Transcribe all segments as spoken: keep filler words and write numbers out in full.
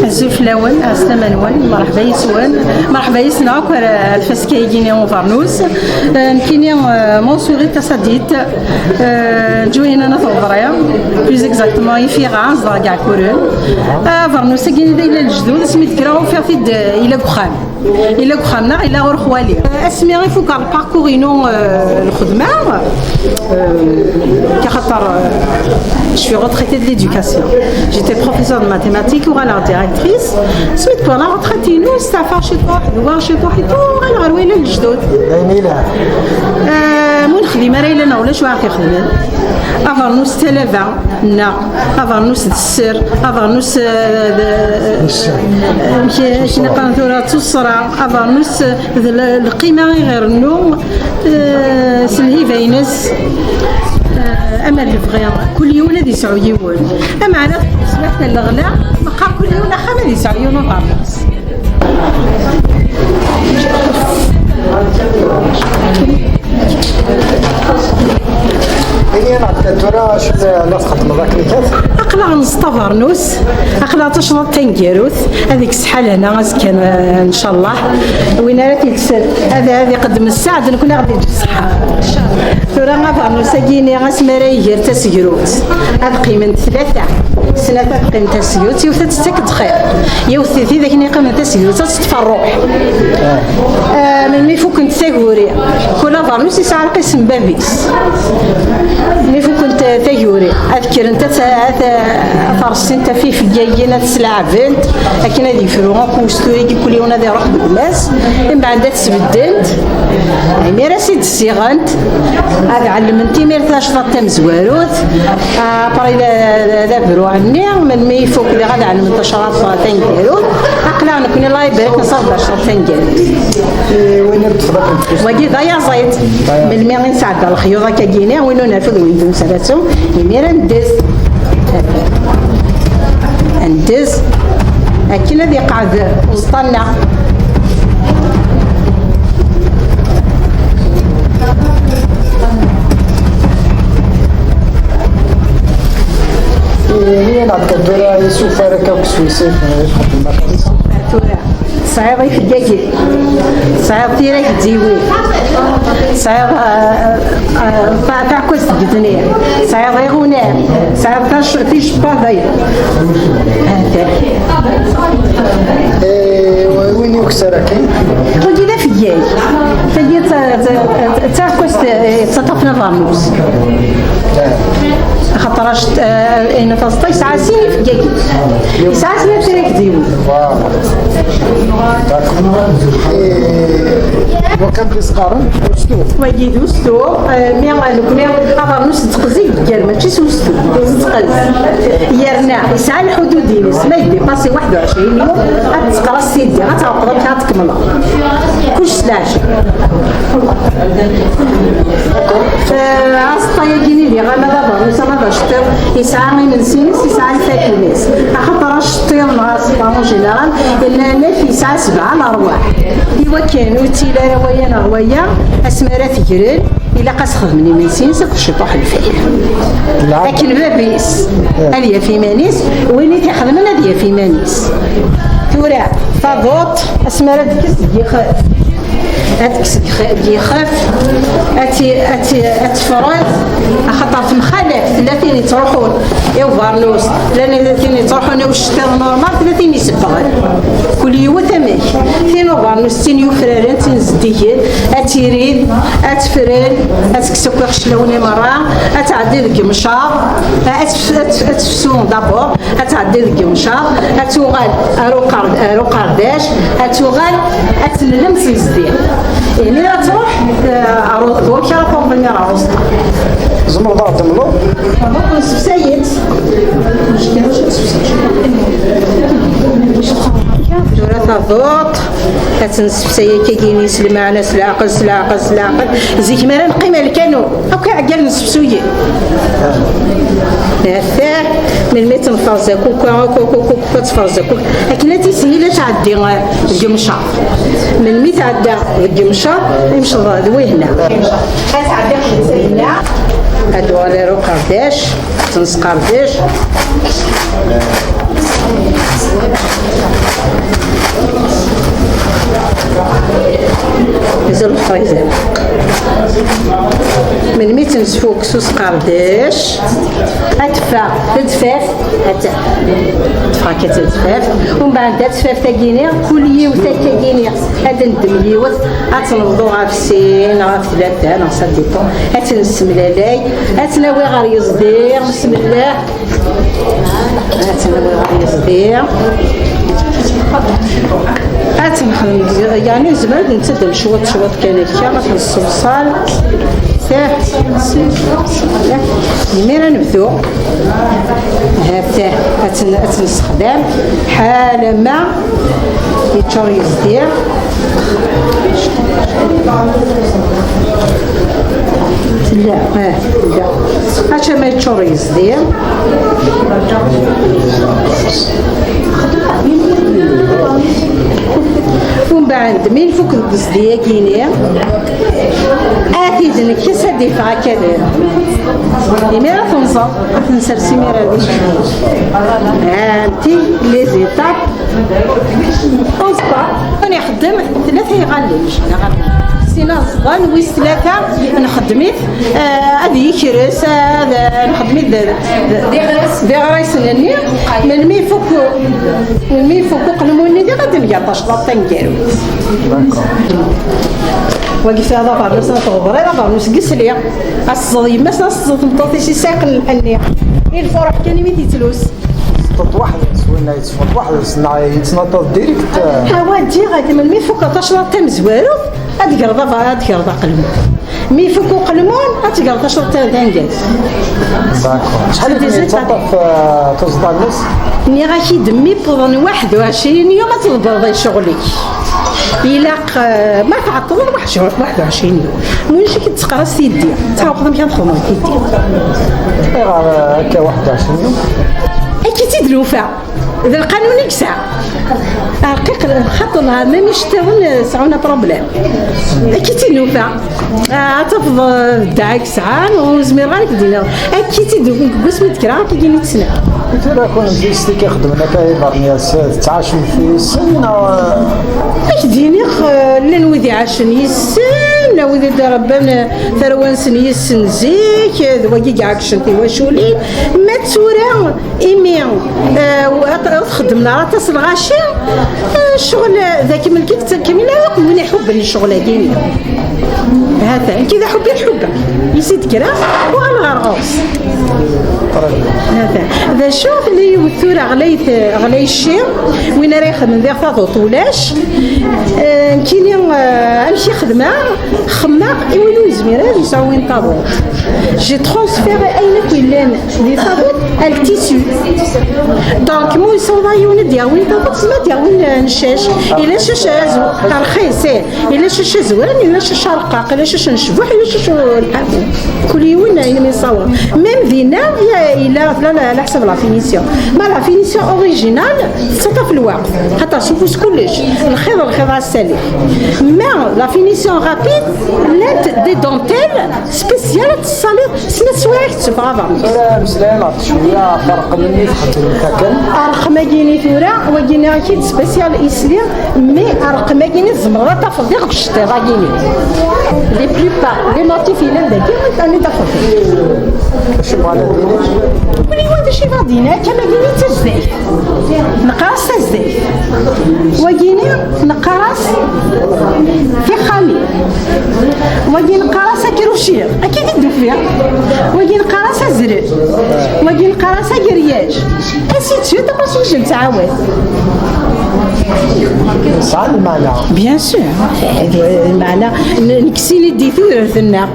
Azul fell-awen, ɛeslama-nwen, merḥba yes-wen, merḥba yes-neɣ akk ar, ar tfaska-agi-nni n ubernus. Eh, nekkini, eh, Mansouri Tasadit, eh, n Ǧuhina n At Weḍri, plus exactement Ifiɣa, zedɣeɣ deg Ɛkuren. Abernus-agi-nni d ayla n lejdud, asmi d-kkreɣ ufiɣ-t-id, eh, yella deg uxxam. Yella deg uxxam-nneɣ, yella ɣur xwali. Asmi i fukeɣ lparcours-inu, eh, lxedma, eh, axaṭer, eh, je suis retraitée de l'éducation. J'étais professeur de mathématiques, uɣaleɣ directrice. Asmi d-wwiɣ la retraite-inu, steɛfaɣ ciṭuḥ, d wa ciṭuḥ, uɣaleɣ ɣer wayla n lejdud. D ayen yelhan. Eh, ma ur nexdim ara ayla-nneɣ, ulac wa ara t-ixedmen. Abernus d talaba, neɣ abernus d sser, abernus, eh, d, amek, amek i qqaren tura, d tuṣṣra, abernus d l-, lqima i ɣ-irennu, eh, s lhiba-ines, eh, ama d lebɣi, kul yiwen ad yesɛu yiwen. Ameɛna s leɣla, meqqar kul yiwen axxam ad yesɛu yiwen ubernus. Ini-aneɣ-d kan tura acu la, la txeddmeḍ akken ikat? Aql-aɣ nseṭṭ abernus, aql-aɣ tucḍaḍ taneggarut, ad ikkes ḥal hna azekka, eh, ncallah. Win ara t-yekksen, ad, ad iqeddem sseɛd, nekkni ad ɣ-d-yeǧǧ ṣṣeḥḥa. Tura abernus-agi-ni, asmi ara iger tasegrut, ad qqiment tlata, snat ad qqiment tasegrut, yiwet ad tettak-d xir, yiwet tidak-nni yeqqimen tasegrut, ad teṭṭef ṛṛuḥ. Ah, melmi fukent taguri, kul abernus yesɛa lqis n bab-is. Mi fukent taguri, ad kkrent ad, ad, ad ṛessint ɣef yifeggagen, ad sleɛbent, akken ad yefru akk ustu-agi, kul yiwen ad iṛuḥ deg gma-s, mbeɛd ad sbeddent, imir ad s-id-ssiɣent, ad ɛellment imir tacḍaḍt tamezwarut, après d, d, d abruɛ-nni, melmi ifuk diɣ ad ɛellment tacḍaḍt taneggarut, aql-aɣ nekkni Allah ibarek nṣaḍ-d tacḍaḍt taneggarut. I win i d-tefḍiqent? Wagi d ayaẓiḍ. Melmi i nesɛedda lexyuḍ akkagini, win ur nerfed win d umsarasu, imir ad neddez. Ad neddez. Akken ad iqeɛɛed uẓeṭṭa-nneɣ. Ini-aneɣ-d kan tura isufar akka akk s wis i txeddem aṭas. Tura. Tesɛiḍ ifeggagen, tesɛiḍ tiragdiwin, tesɛiḍ, ah, ah, ta-, taɛekkazt deg igenni, tesɛiḍ iɣunam, tesɛiḍ tac-, ticebbaḍin. Eh, win yukes ara kan. Wagi d afeggag. Tagi d ta-, ta-, ta-, d taɛekkazt, eh, yettaṭṭafen abernus. Axaṭer acet-, eh, ayen taẓeṭṭa yesɛa sin ifeggagen. Yesɛa snat tiragdiwin. D'accord. Eh, wa kan d-isqaren, ustu. Wagi d ustu, eh, mi, eh, nekni abernus nettqez i yeggar, mačči s ustu, nettqez. Yerna yesɛa lḥudud-ines, ma yedipasi waḥed u ɛecrin yum, ad tettqeṛṛas tiddi, ad tɛeqbeḍ amek ad tkemmleḍ. Kullec s leɛjel. Eh, aẓeṭṭa-agi-nni diɣ, ama d abernus, ama d aceṭṭiḍ, yesɛa imensi-ines, yesɛa lfakya-ines. Axaṭer aceṭṭiḍ neɣ aẓeṭṭa en général, llan yesɛa sebɛa lerwaḥ. Iwakken ur yettili ara waya neɣ waya, asmi ara t-gren, ilaq ad s-xedmen imensi-ines akked ciṭuḥ n lfakya. Akken bab-is ad yaf iman-is, win i t-ixedmen ad yaf iman-is. Tura, taduṭ, asmi ara d-tekkes deg yixef, ad tekkes deg yixef, ad t-, ad t-, ad tefreḍ, axaṭer temxalaf, tella tin yettruḥun i ubernus, tella tin yettruḥun i uceṭṭiḍ normal, tella tin isebbɣen. Kul yiwet amek. Tin ubernus, d tin yufraren, d tin zeddigen, ad tirid, ad tefren, ad tekkes akk iɣeclawen i merra, ad tɛeddi deg yemcaḍ, ad tef-, ad tef-, ad tefsu d'abord, ad tɛeddi deg yemcaḍ, ad tuɣal ar uqer-, ar uqerdac, ad tuɣal ad tenlem s zdi. Imir ad truḥ, eh, ar u-, d wamek ara taweḍ imir ar uẓeṭṭa. Tzemreḍ ad aɣ-d-temleḍ? Nsefsay-itt. Tura taduṭ, ad tt-nessefsay akkagini s lmeɛna, s leɛqel, s leɛqel, s leɛqel. Zik mi ara neqqim ar lkanun, akk iɛeggalen ssefsuyen. Ata melmi tt-nferz akk, akk, akk, akk, akk, ad tferz akk. Akken ad tishil ad tɛeddi, eh, deg yemcaḍ. Melmi tɛedda deg yemcaḍ, imceḍ d wihna. Ad tɛeddi deg wihna. Ad tuɣal ar uqerdac, ad tt-nesqerdec. Sfuk s usqerdec. Ad teffeɣ tadfaft. Ad teffeɣ akka d tadfaft. Umbeɛd tadfaft-agi-ni, kul yiwet akka-gini ad neddem yiwet, ad tt-nebḍu ɣef sin, ɣef tlata, neɣ ça dépend. Ad tt-nessemlalay, ad tt-nawi ɣer yeẓdi, bismillah. Ad tt-nawi ɣer yeẓdi. Ad tt-nexdem, yeɛni nezmer ad nettaddem cwiṭ cwiṭ kan akka, ad t-nessewṣal. Tah, imir ad nebdu. Ha, tah, ad tt-n-, ad tt-nessexdam ḥala ma yeččur yezdi. Tella, ah, tella. Aca ma yeččur yezdi. Umbeɛd, mi nfuk deg uzdi-agi-ni, ad t-id-nekkes ad d-iffeɣ akka d. Imir ad t-nẓer, ad t-nsers imir ad d-iffeɣ. Anti les étapes. Uẓeṭṭa, ad ixeddem tlata iɣallen. Sin aẓeḍḍa n wis tlata nxeddem-it, eh, ad yekres, ad nxeddem-it d, d, d iɣrisen-nni. Melmi ifuk, melmi ifuk uqelmun-nni diɣ ad d-nger tacḍaḍt taneggarut. Wagi fiha d abernus n tɣebri, d abernus n yisli. Ad teẓẓeḍ yemma-s, ad teẓẓeḍ tmeṭṭut-is, isaqen lḥenni. I lfuruḥ kan imi d-yettlus. Teṭṭeḍ weḥd-s, winna yettfeḍ weḥd-s, neɣ yettnaṭaḍ direct? Awa, ǧǧiɣ-ak, melmi tfukeḍ tacḍaḍt tamezwarut, ad tegreḍ aba-, ad tegreḍ aqelmun. Mi ifuk uqelmun, ad tegreḍ tacḍaḍt ta-, taneggarut. D'accord. Acḥal i yettaṭṭaf, eh, tuẓḍa-nnes? Nniɣ-ak-id, mi wwḍen waḥed u ɛecrin yum, ad tḍebbreḍ i ccɣel-ik. Ilaq, eh, ma tɛeṭṭleḍ waḥed u ɛecrin yum. Munec i k-d-teqras tiddi. Ttɛawqeḍ amek ad txedmeḍ tiddi. Ayɣer, eh, akka waḥed u ɛecrin yum? Akka i tt-id-nufa. D lqanun i yesɛa. Rqiq lxaṭer, même iceṭṭiḍen, eh, sɛun problème. Akka i tt-id-nufa. Ah, ad tafeḍ, eh, ddeɛ i yesɛan, ur zmireɣ ara ad k-d-iniɣ. Akka i tt-id-, deg wasmi d-kkreɣ, akka i tt-id-ssneɣ. I tura kunemti s tikki xeddmen akka ibernyas, tettɛacem yes-sen, neɣ? Ad k-d-iniɣ, eh, llan wid iɛacen yes-sen, llan wid i d-rebban, eh, tarwa-nsen yes-sen zik, eh, d wagi i iɛeggcen tiwaculin. Ma d tura, imi, eh, ad, ad txeddem neɣ aṭas lɣaci, eh, ccɣel, eh, d akken melk i yettakken, ila akk win iḥubben ccɣel-agi-nni. Ha-t-a, nekk d aḥubbi, ḥubbeɣ. Yis-i d-kkreɣ, uɣaleɣ ɣer ɣur-s. Ha-t-a. D acu, tella yiwet tura ɣlayet, ɣlay cci, win ara ixedmen diɣ taḍuṭ ulac. Eh, nekkini, eh, amek i xedmeɣ? Xemmeɣ i win ur yezmir ara ad yesɛu win taḍuṭ. J'ai transféré ayen akk yellan di taḍuṭ à le tissu. Donc, ma ur yessaweḍ ara yiwen ad d-yawi taḍuṭ, tezmer ad d-yawi n, n ccac. Ila ccac azw-, rxis, eh. Ila ccac azwan, ila ccac arqaq, ila ccac n ccbuḥ, ila ccac n lḥafu. Kul yiwen ayen mi yessaweḍ. Même dinna, ya-, ila, la, la, la ḥsab la finition. Ma la finition originale, tettaṭṭaf lweqt. Xaṭer s ufus kullec. Lxiḍ, lxiḍ a ssali. Mais la finition rapide, llant des dentelles spéciales ad tessaliḍ, snat swayeɛ ad k-d-teffeɣ abernis. Tura ameslay ɣef cwiya ɣef rrqem-nni txeddmemt akken. Rrqem-agi-ni tura, wagi-ni akid spécial isli, mais rrqem-agi-ni tzemreḍ ad tafeḍ diɣ deg uceṭṭiḍ-agi-ni. Les plupart, les motifs yellan dagi, ad tafeḍ. Acu bɣan ad d-inin? Wali wa d acu i bɣa d-inin, akka-agi-ni d tazdayt. Neqqar-as tazdayt. Wagini neqqar-as tixxamin. Wagi neqqar-as akruci. Akka i d-ufiɣ. Wagi neqqar-as azref. Wagi neqqar-as agryaj. Ainsi de suite, aṭas n ijel ttɛawad. Sɛan lmeɛna. Bien sûr. Lmeɛna n-, nekkes-ini-d i tudert-nneɣ.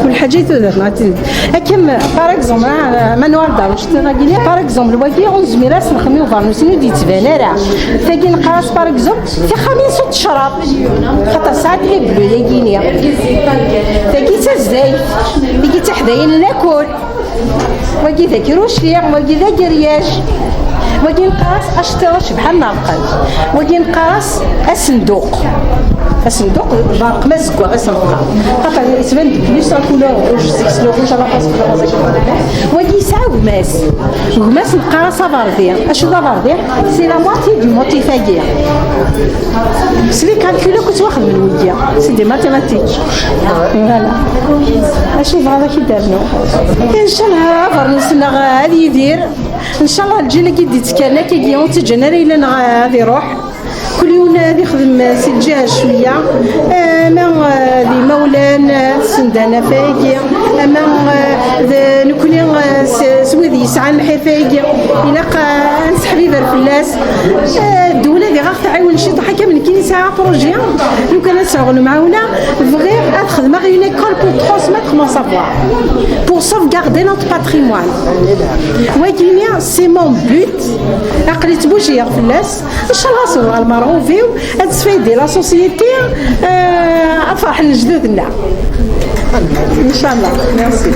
Kul ḥaǧa i tudert neɣ tin. Akken, par exemple, ah, ma nuɣal-d ɣer uceṭṭiḍ-agi, par exemple, wagi ur nezmir ad s-nexdem i ubernus-nni ur d-yettban ara. Tagi neqqar-as, par exemple, tixxamin s ttecrab. Xaṭer sɛant les bleus-agi-ni. Tagi d tazdayt, tagi d tiḥdayin n lakul. Wagi d akruci, wagi d agryaj. Wagi neqqar-as aceṭṭiḍ acebḥan n rrqem. Wagi neqqar-as asenduq. Asenduq berqem azeggaɣ i s-neqqar. Xaṭer yettban-d plus la couleur rouge, seg le rouge à la base. Wagi yesɛa gma-s. Gma-s neqqar-as aberdi. Acu d aberdi? C'est la moitié du motif-agi. S les calculs akk ttwaxedmen wigi. C'est des mathématiques. Voilà. Acu bɣiḍ ad k-id-rnu? Ncallah abernusen-nneɣ ad yidir. Ncallah lǧil-agi d-ittekkaren akkagi ur ttaǧǧan ara ayla-nneɣ ad iruḥ. Kul yiwen ad ixdem si lǧiha cwiya, ama eh, d imawlan eh, send anafag, ama eh, d nekni eh, s s wid yesɛan lḥirfa-agi, ilaq eh, ad nesseḥbiber fell-as. Eh, ddewla diɣ aɣ-tɛiwen ciṭuḥ akka, am nekkini sɛiɣ apruji, lukan ad sɛuɣ lemɛawna, bɣiɣ ad xedmeɣ une école pour transmettre mon savoir, pour sauvegarder notre patrimoine. Wagini, c'est mon but. Aql-i ttbujiyeɣ fell-as. Ncallah s lmeṛɣub-iw ad tesfaydi la société, eh, ad ferḥen lejdud-nneɣ. Ncallah. Merci.